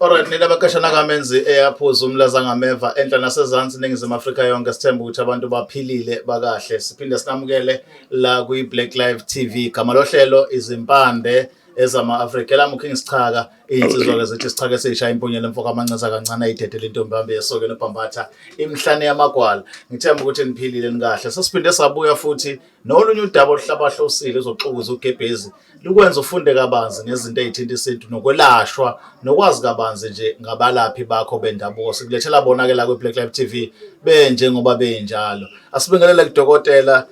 Alright, nina bakashana kamenzi eyaphuza umlaza ngameva enhla nasezansi Ningizimu Afrika yonke, sithemba ukuthi abantu baphilile bakahle. Siphinde sinamukele la kwi Black Live TV. Gama lohlelo izimpande ezama Afrika. Elami uKing Sichaka, insizwa ke zithi sichaka esishaya impunyela emfoka amancinza kancane ayidedele intombi hambe yesokeni ubhambatha imhlane yamagwala. Ngithemba ukuthi niphilile nikahle. Sesiphinde sabuya futhi nolunye udaba oluhlabahlosile uzoxukuza ugebhezi lukwenza ufunde kabanzi ngezinto ey'thinta isintu nokwelashwa nokwazi kabanzi nje ngabalaphi bakho bendabuko. Sikulethela bona-ke la kwi-Black Life TV benjengoba benjalo. Asibingelele kudokotela,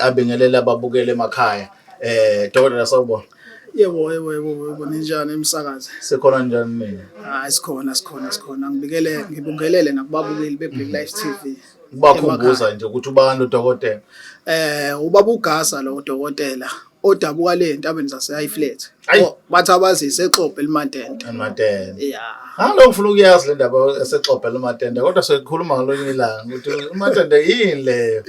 abingelele ababukele emakhaya. Dokotela, sawubona. Yebo, yebo, yebo, yebo, ninjani emsakazi? Sikhona, njani mina? Hayi, sikhona, sikhona, sikhona. Ngibikele, ngibungelele nakubabukeli beBlack Life TV. Kubakhumbuza nje ukuthi ubani udokotela. Ubaba uGasa lo udokotela odabuka le entabeni zase Highflat. Ayi. Oh, bathi abazise exobhe elimatende. Ematende. Yeah. Ngalo ngifuna ukuyazi le ndaba esexobhela umatende, kodwa soyikhuluma ngalonye ilanga ukuthi umatende yini leyo.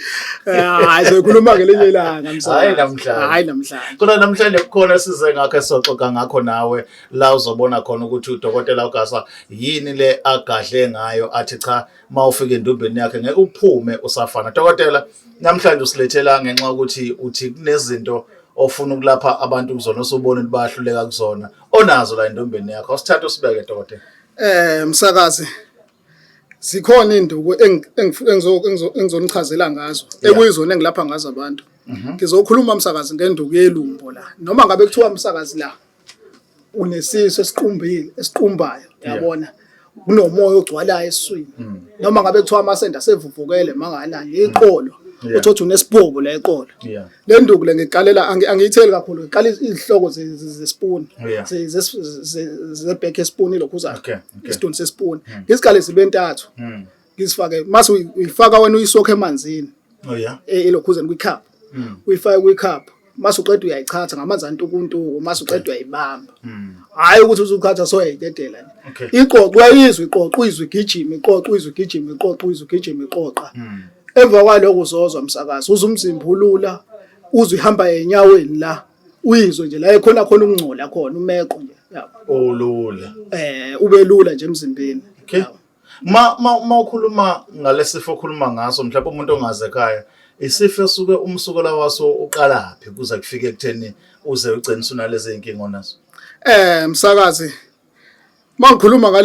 Hayi, soyikhuluma ngelinye ilanga msakazi. Hayi namhlanje. Hayi namhlanje. Kodwa namhlanje kukhona size ngakho esizoxoxa ngakho nawe la uzobona khona ukuthi udokotela uGasa yini le agadle ngayo athi cha, mawufika endumbeni yakhe ngeke uphume usafana. Dokotela, namhlanje usilethela ngenxa yokuthi uthi kunezinto ofuna ukulapha abantu kuzona osubona ukuthi bayahluleka kuzona onazo la endumbeni yakho. Awusithathe usibeke, dokotela. Msakazi, zikhona induku engizonichazela ngazo ekuyizona engilapha ngazo abantu. Ngizokhuluma, msakazi, ngenduku yelumbo la. Noma ngabe kuthiwa, msakazi, la unesisu esiqumbile, esiqumbayo, yabona, kunomoya ogcwalayo esiswini, noma ngabe kuthiwa amasende asevuvukele manganani iqolo, uthothi unesibhobo la eqolo, le nduku le ngiqalela angiyitheli kakhulu, ngiqala izihloko zespoon zebhek espoon ilokhuzana isituni sespoon, ngiziqale zibe ntathu, ngizifake, mase uyifaka wena uyisokhe emanzini elokhuzeni kwicup, uyifake kwicup, mase uqeda uyayichatha ngamanzi antukuntuku, mase uqeda uyayibamba. Hhayi ukuthi uzuchatha soyayidedela nje. Iqoqa, uyayizwa iqoqa, uyizwa igijima iqoqa, uyizwa igijima iqoqa, uyizwa igijima iqoqa. Emva kwaloko uzozwa, msakazi, uze umzimba ulula, uzwe ihamba enyaweni la, uyizwe nje la ekhona khona ukungcola khona umeqo nje, yabo. Olula. Ube lula nje emzimbeni. Okay. Yabo. Ma ukhuluma ngalesifo okhuluma ngaso, mhlawumbe umuntu ongazi ekhaya, isifo esuke umsukela waso uqalaphi kuze kufike ekutheni uze ugcine usunalezi inkinga onazo? Msakazi, mangikhuluma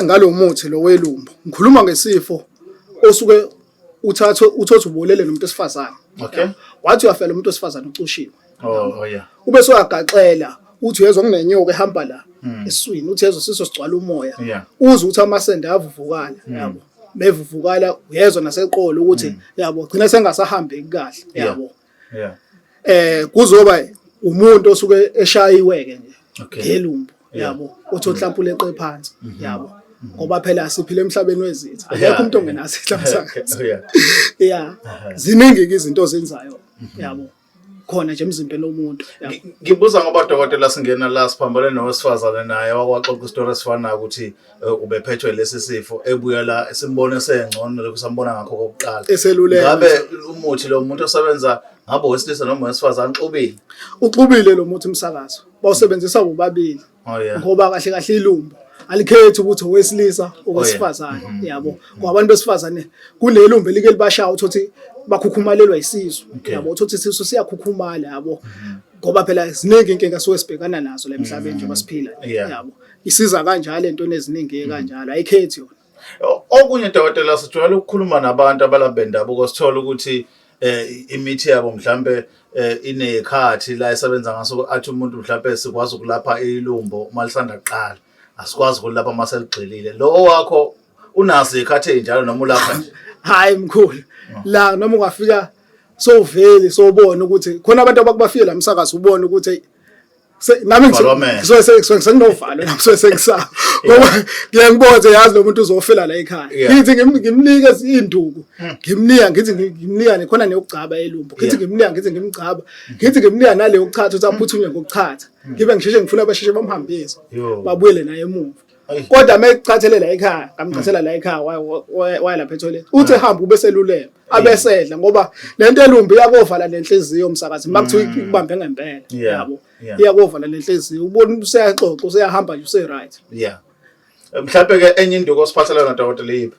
ngalo muthi lo welumbo, ngikhuluma ngesifo osuke uthathwe uthothi ubolele nomuntu wesifazane. Wathi uyafela umuntu wesifazane ucushiwe. Oh, yeah. Ube sowagaxela, uthi uyezwa kunenyoka ehamba la esiswini, uthi yezwa siso sigcwala umoya. Uzwe ukuthi amasende ayavuvukala, yabo. Mevuvukala uyezwa naseqolo ukuthi, yabo, gcina sengasahambeki kahle, yabo. Kuzoba umuntu osuke eshayiwe ke nje ngelumbo, yabo, uthi mhlawumbe uleqe phansi, yabo, ngoba phela siphila emhlabeni wezitha, akekho umuntu ongenaso msakazi. Yeah, ziningi ke izinto ozenzayo, yabo, khona nje emzimbeni womuntu, yabo. Ngibuza ngoba, dokotela, singena la siphambane nowesifazane naye wakwaxoxa isitori esifanayo ukuthi ubephethwe lesi sifo, ebuya la simbone sengcono lokhu sambona ngakho kokuqala. Eseluleka. Ngabe umuthi lo muntu osebenza ngabe owesilisa noma owesifazane, xubile? Uxubile lo muthi, umsakazo, bawusebenzisa bobabili. Ngoba kahle kahle ilumbo alikhethi ukuthi owesilisa owesifazane, yabo, ngoba abantu besifazane kunelumbo elike libashaya, uthothi bakhukhumalelwa isisu, yabo, uthothi isisu siyakhukhumala, yabo, ngoba phela ziningi inkinga suke sibhekana nazo la emhlabeni njengoba siphila, yabo. Isiza kanjalo entweni eziningi kanjalo, ayikhethi yona. Okunye, dokotela, sijwayele ukukhuluma nabantu abalaphi bendabuko, sithola ukuthi imithi yabo mhlambe inekhathi la esebenza ngaso, athi umuntu mhlambe sikwazi ukulapha ilumbo uma lisanda kuqala, asikwazi ukulapha uma seligxilile. Lo wakho unazo izikhathi ezinjalo noma ulapha nje? Hayi mkhulu, la noma ungafika sowuveli sowubona ukuthi khona abantu abakubafike la, msakazi, ubone ukuthi hey, nami Valwa amehlo. ngisuke senginovalo nami, suke sengisaba ngoba ngiye ngibone, yazi, lo muntu uzofela la ekhaya. Ngithi ngimnike induku, ngimnika, ngithi ngimnika nekhona neyokugcaba elumbo, ngithi ngimnika, ngithi ngimgcaba, ngithi ngimnika nale yokuchatha ukuthi aphuthunywe ngokuchatha, ngibe ngisheshe ngifuna basheshe bamhambise, Yo. babuyele naye emuva. Kodwa mekuchathele la ekhaya, ngamchathela la ekhaya waya lapha etoilet. Uthi ehamba ube selulema, abesedla ngoba lento elumbi iyakovala lenhliziyo umsakazi makuthiwa ikubambe ngempela. Yabo. Iyakovala lenhliziyo. Ubona useyaxoxa, useyahamba nje use right. Yeah. Mhlawumbe ke enye induku osiphathele yona dokotela yiphi?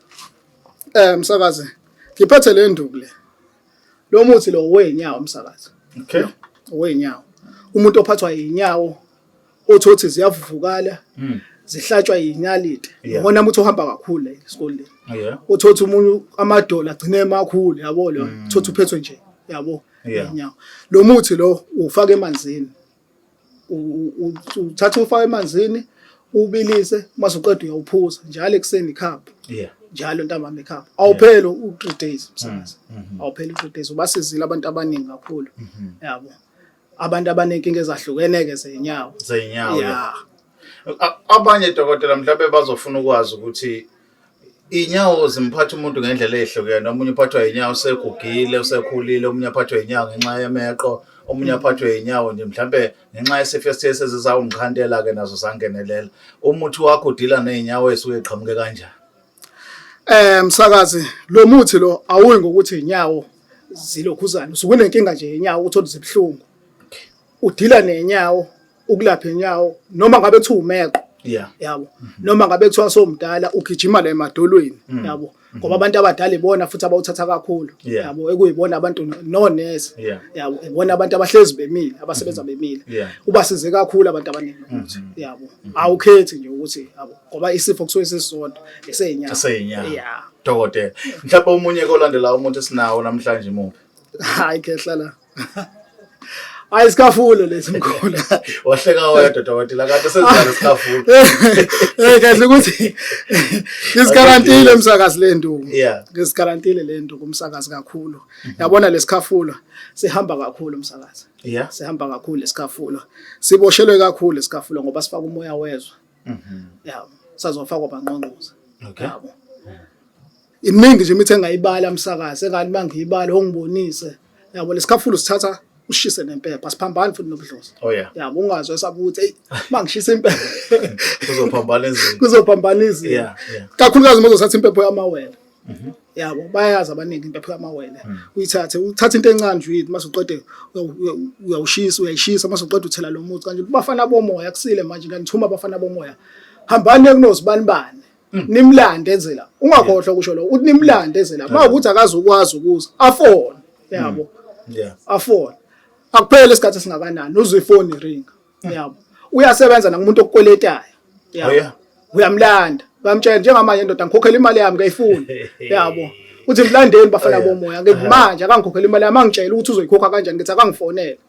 Msakazi, ngiphethe le nduku le. Lo muthi lo wenyawo msakazi. Okay. Owenyawo. Umuntu ophathwa yinyawo othi othi ziyavuvukala. Zihlatshwa yinyaliti. Ngona muthi ohamba kakhulu la esikoleni. Yeah. Uthi othi umuntu amadola agcine emakhulu yabo lo. Uthi uphethwe nje yabo inyawo. Lo muthi lo ufaka emanzini. Uthatha ufake emanzini ubilise mase uqeda uyawuphuza njalo ekuseni ikhaphu. Yeah. Njalo ntambama ikhaphu. Awupheli u3 days msakazi. Awupheli u3 days ubasizile abantu abaningi kakhulu. Yabo. Abantu abanenkinga ezahlukene ke zenyawo. Zenyawo. Yeah. Abanye dokotela mhlawumbe bazofuna ukwazi ukuthi inyawo zimphatha umuntu ngendlela ehlukene. Omunye uphathwa inyawo usegugile, usekhulile, omunye aphathwe inyawo ngenxa yemeqo, omunye aphathwe inyawo nje mhlambe ngenxa yesifo esithe sezizawumqhantela ke nazo zangenelela. Umuthi wakho udila nezinyawo esuke eqhamuke kanjani? Msakazi, lo muthi lo awuyi ngokuthi inyawo zilokhuzana. Usuke unenkinga nje yenyawo ukuthi zibuhlungu. Udila nenyawo ukulapha inyawo noma ngabe kuthiwa umeqo. Yeah. Yabo. Noma ngabe kuthiwa somdala ugijima la emadolweni. Yabo. Ngoba abantu abadala ibona futhi abawuthatha kakhulu. Yabo, ekuyibona abantu nonesi. Yabo, ibona abantu abahlezi bemile, abasebenza bemile. Ubasize kakhulu abantu abaningi ukuthi. Yabo. Awukhethi nje ukuthi yabo ngoba isifo kusuke sisodwa eseyinyawo. Eseyinyawo. Yeah. Dokotela. Mhlawumbe omunye kolandela umuntu esinawo namhlanje imuphi? Hayi khehla la. Hayi sikafulo lesi mkhulu. Wahleka wedwa dokotela kade senzani sikafulo. Eh kahle ukuthi ngisigarantile umsakazi le nduku. Yeah. Ngisigarantile le nduku umsakazi kakhulu. Yabona lesikhafulo sihamba kakhulu umsakazi. Yeah. Sihamba kakhulu lesikhafulo. Siboshelwe kakhulu lesikhafulo ngoba sifaka umoya wezwe. Yeah. Sazofakwa bangqongqoza. Okay. Yabo. Iningi nje imithi engayibala msakazi engathi mangiyibala ongibonise. Yabo lesikhafulo sithatha ushise nempepha siphambani futhi nobudlozi. Oh yeah. Yabo ungazwe esaba ukuthi hey mangishisa impepha kuzophambana izinto. Kuzophambana izinto. Yeah, yeah. Kakhulukazi uma uzothatha impepho yamawele. Yabo bayazi abaningi impepho yamawele. Uyithathe uthatha into encane nje uyithi mase uqede uyawushisa uyayishisa mase uqede uthela lo muthi kanje bafana bomoya kusile manje nganithuma abafana bomoya. Hambani kunozibani bani. Nimlande enzela ungakhohlwa kusho lo uthi nimlande enzela mawukuthi akazukwazi ukuza afone yabo. Yeah. Afone akuphele isikhathi esingakanani uzwe ifoni ringa yabo. Uyasebenza nakumuntu okukweletayo yabo. Oh, yeah. Uyamlanda uyamtshela njengamanje ndoda ngikhokhela imali yami ngayifuni yabo. Uthi mlandeni bafana Oh, yeah. bomoya ngithi manje akangikhokhela imali yami angitshela ukuthi uzoyikhokha kanjani ngithi akangifonele.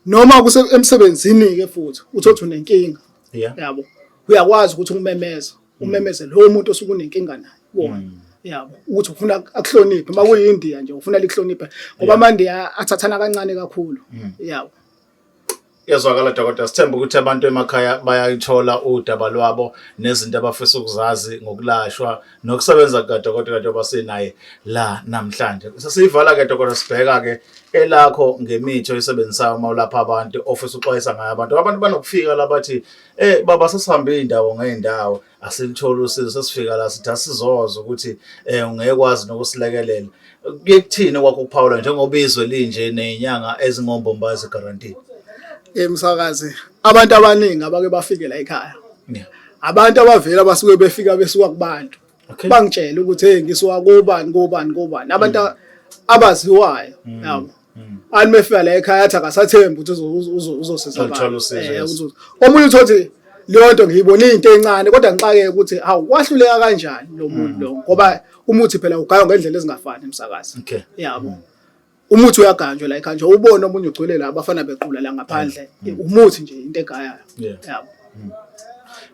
Noma kuse emsebenzini ke futhi uthothi unenkinga Yeah. yabo. Uyakwazi ukuthi umemeze umemeze lo muntu osuke unenkinga naye kuwona yabo ukuthi ufuna akuhloniphe uma kuyindiya nje ufuna likuhloniphe ngoba amandiya athathana kancane kakhulu yabo. Iyazwakala dokotela, sithemba ukuthi abantu emakhaya bayayithola udaba lwabo nezinto abafisa ukuzazi ngokulashwa nokusebenza kukadokotela njengoba sinaye la namhlanje. Sesiyivala ke dokotela, sibheka ke elakho ngemithi oyisebenzisayo uma ulapha abantu ofisa uxwayisa ngayo abantu. Abantu banokufika la bathi baba sesihambe indawo ngeendawo asilitholi usizo, sesifika la sithi asizoza ukuthi ungeke wazi nokusilekelela. Kuye kuthini kwakho ukuphawula njengoba izwe linje nezinyanga ezingombomba ezigarantile? Emsakazi abantu abaningi abake bafike la ekhaya. Yeah. Abantu abavela basuke befika besuka kubantu. Okay. Bangitshela ukuthi hey ngisuka kobani kobani kobani abantu abaziwayo yabo. Ani mefika la ekhaya athi akasathembi ukuthi uzosiza Uzothola usizo, yes. Omunye uthothi leyo nto ngiyibone into encane kodwa ngixakeke ukuthi hawu wahluleka kanjani lo muntu lo ngoba umuthi phela ugaywa ngendlela ezingafani emsakazi. Okay. Yabo. Umuthi uyaganjwa la ekhaya nje ubone omunye ugcwele la abafana bequla la ngaphandle umuthi nje into egayayo. Yeah. Yabo.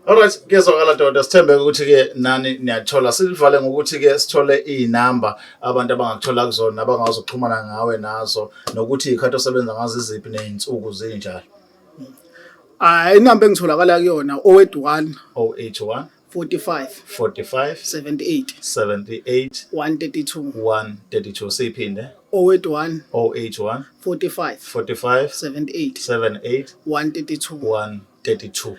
Alright, kuyezwakala doda, sithembe ukuthi ke nani niyathola. Silivale ngokuthi ke sithole izinamba abantu abangakuthola kuzona abangazoxhumana ngawe nazo nokuthi izikhathi osebenza ngazo iziphi nezinsuku zinjalo. Ah inamba engitholakala kuyona 081 081 45 45 78 78 132 132 siphinde 081 081 45 45 78 78 132 132.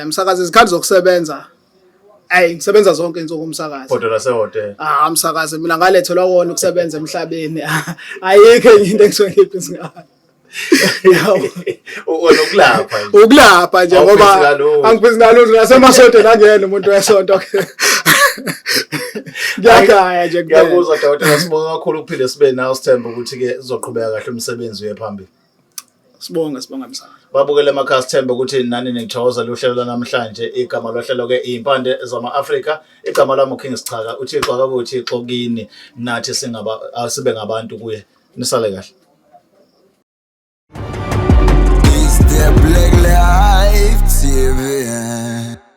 Msakazi, izikhathi zokusebenza, ayi, ngisebenza zonke insuku, umsakazi. Bhodo lasehhotela. Ah, msakazi, mina ngalethelwa wona ukusebenza emhlabeni, ayikho enye into engisuke ngibhizi ngayo. Yabo. Wena ukulapha nje. Ukulapha nje. Awubhizi Ngoba ngalutho. angibhizi ngalutho, nasemasontweni angiyena umuntu wesonto ke, ngiyagaya nje kuphela. Ngiyakuzwa, dokotela, sibonga kakhulu ukuphinde sibe nawe, sithembe ukuthi-ke sizoqhubeka kahle umsebenzi uye phambili. Sibonge, sibonga, msakazi. Babukele emakhaya, sithembe ukuthi nani nithokoza uhlelo lanamhlanje. Igama lohlelo-ke Iy'mpande Zama-Afrika, igama lami uKing Sichaka. UThixo akabe uThixo kini, nathi singaba sibe ngabantu kuye. Nisale kahle. It's the Black Life TV.